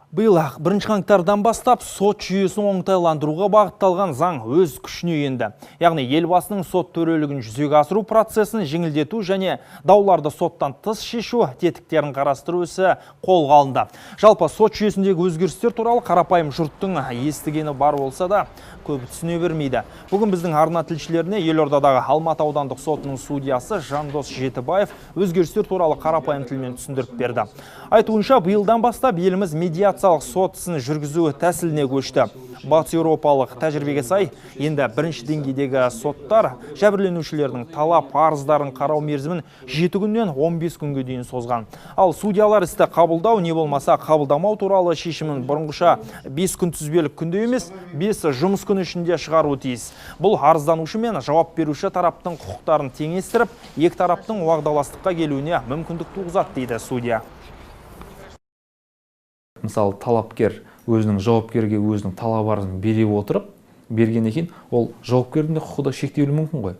Биыл 1 қаңтардан бастап сот жүйесін оңтайландыруға бағытталған заң өз күшіне енді. Яғни елбасының сот төрелігін жүзеге асыру процесін жеңілдету және дауларды соттан тыс шешу тетіктерін қарастыру ісі қолға алынды. Жалпы сот жүйесіндегі өзгерістер туралы қарапайым жұрттың естігені бар болса да, көбі түсіне бермейді. Бүгін біздің арна тілшілеріне елордадағы Алматы аудандық сотының судьясы Жандос Жетібаев өзгерістер туралы қарапайым тілмен түсіндіріп берді. Айтуынша, биылдан бастап еліміз медиациялық сот ісін жүргізу тәсіліне көшті. Батыс еуропалық тәжірибеге сай, енді бірінші деңгейдегі соттар жәбірленушілердің талап арыздарын қарау мерзімін 7 күннен 15 күнге дейін созған. Ал судьялар істі қабылдау не болмаса қабылдамау туралы шешімін бұрынғыша 5 күн түзбелік күнде емес, 5 жұмыс күні ішінде шығаруы тиіс. Бұл арызданушы мен жауап беруші тараптың құқықтарын теңестіріп, екі тараптың уағдаластыққа келуіне мүмкіндік туғызады, дейді судья. Мысалы, талапкер өзінің жауапкерге өзінің талап арызын бере отырып, бергеннен кейін ол жауапкердің де құқығы да шектелуі мүмкін ғой.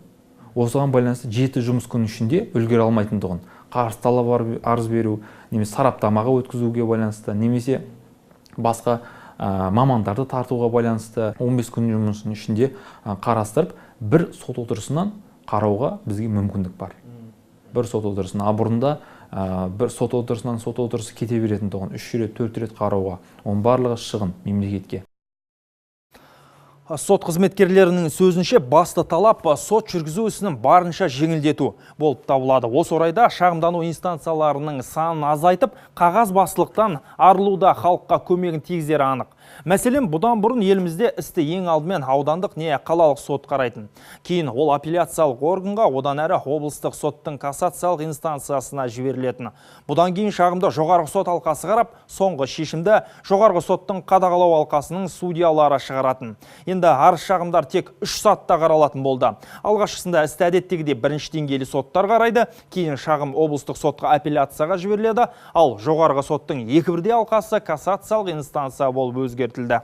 Осыған байланысты 7 жұмыс күні ішінде үлгере алмайтындығын, қарсы талап арыз беру, немесе сараптамаға өткізуге байланысты, немесе басқа мамандарды тартуға байланысты 15 күн жұмысының ішінде қарастырып, бір сот отырысынан қарауға бізге мүмкіндік бар. Бір сот отырысынан, а бұрында бір сот отырысынан сот отырысы кете беретін тұғын, 3 рет, 4 рет қарауға. Оның барлығы шығын мемлекетке. Сот қызметкерлерінің сөзінше, басты талап сот жүргізу ісінің барынша жеңілдету болып табылады. Осы орайда шағымдану инстанцияларының санын азайтып, қағаз басылықтан арылуда халыққа көмегін тигізері анық. Мәселен, бұдан бұрын елімізде істі ең алдымен аудандық не қалалық сот қарайтын. Кейін ол апелляциялық органға, одан әрі облыстық соттың кассациялық инстанциясына жіберілетін. Бұдан кейін шағымды жоғарғы сот алқасы қарап, соңғы шешімді жоғарғы соттың қадағалау алқасының судьялары шығаратын. Енді арыз шағымдар тек 3 сатыда қаралатын болды. Алғашқысында істі әдеттегідей бірінші деңгейлі соттар қарайды, кейін шағым облыстық сотқа апелляцияға жіберіледі, ал жоғарғы соттың екі бірдей алқасы кассациялық инстанция болып өзгертілді.